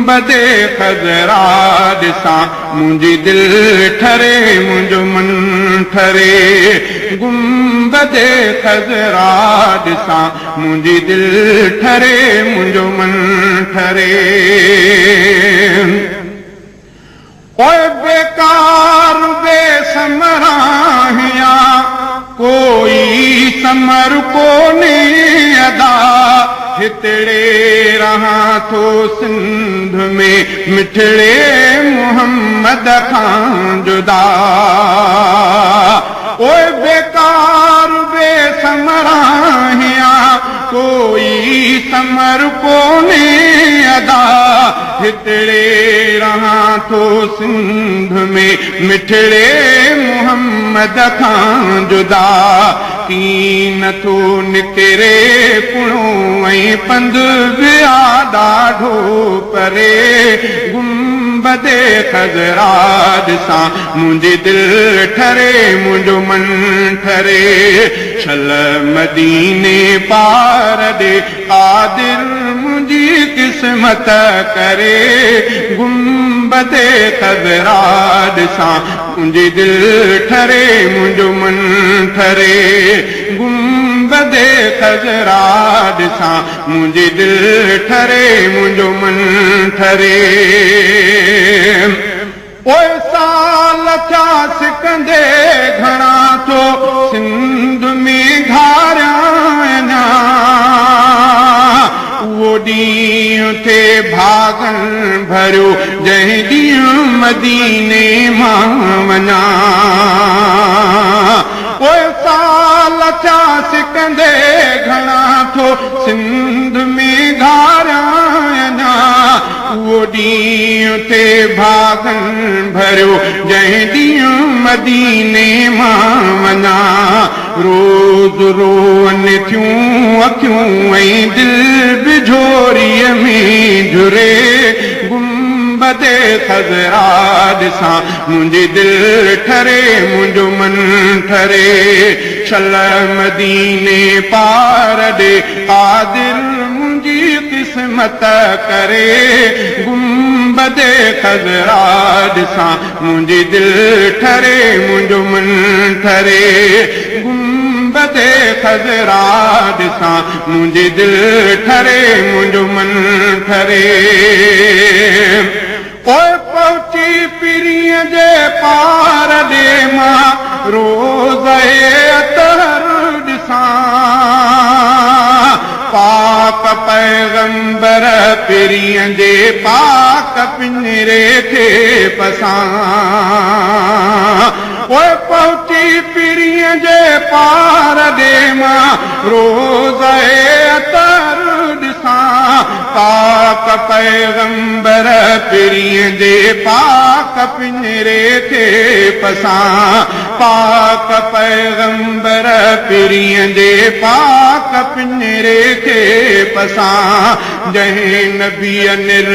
گنبد خضرا ڏسان، منهنجي دل ٺري، منهنجو من ٺري. گنبد خضرا ڏسان، منهنجي دل ٺري، منهنجو من ٺري. اوءِ بيڪار بي ثمر آهيان، ڪوئي ثمر ڪونهي ادا. هتڙي رهان ٿو سنڌ ۾، مٺڙي محمد کان جدا. اوءِ بيڪار بي ثمر آهيان، ڪوئي ثمر ڪونهي ادا. هتڙي رهان ٿو سنڌ ۾، مٺڙي محمد کان جدا. ڪيئن نٿو نڪري پڻو ۽ پنڌ به آ ڏاڍو پري. گنبد خضرا ڏسان، منهنجي دل ٺري، منهنجو من ٺري. شل مديني پار ڏي قادر منهنجي قسمت ڪري. گنبد خضرا ڏسان، منهنجي دل ٺري، منهنجو من ٺري. گنبد خضرا ڏسان، منهنجي دل ٺري، منهنجو من ٺري. اوءِ سال ٿيا سڪندي گهڻا ٿو سنڌ ۾ گهاريان اڃا. اهو ڏينهن ٿئي ڀاڳن ڀريو، جنهن ڏينهن مديني مان وڃان. اوءِ سال ٿيا سڪندي گهڻا ٿو سنڌ ۾ گهاريان اڃا. اهو ڏينهن ٿئي ڀاڳن ڀريو، جنهن ڏينهن مديني مان وڃان. روز روئن ٿيون اکيون ۽ دل به جهوريءَ ۾ جهري. گنبد خضرا ڏسان، منهنجي دل ٺري، منهنجو من ٺري. شل مديني پار ڏي قادر منهنجي قسمت ڪري. گنبد خضرا ڏسان، منهنجي دل ٺري، منهنجو من ٺري. گنبد خضرا ڏسان، منهنجي دل ٺري، منهنجو من ٺري. پوءِ پهچي پرينءَ جي پار ڏي مان روز اطهر ڏسان. پاڪ پيغمبر پرينءَ جي پاڪ پڃري کي پسان. پوءِ پهچي پرينءَ جي پار ڏي مان روز اطهر ڏسان. پاڪ پيغمبر پرينءَ جي پاڪ پڃري کي پسان. پاڪ پيغمبر پرينءَ جي پاڪ پڃري کي پسان. جنهن نبيءَ نر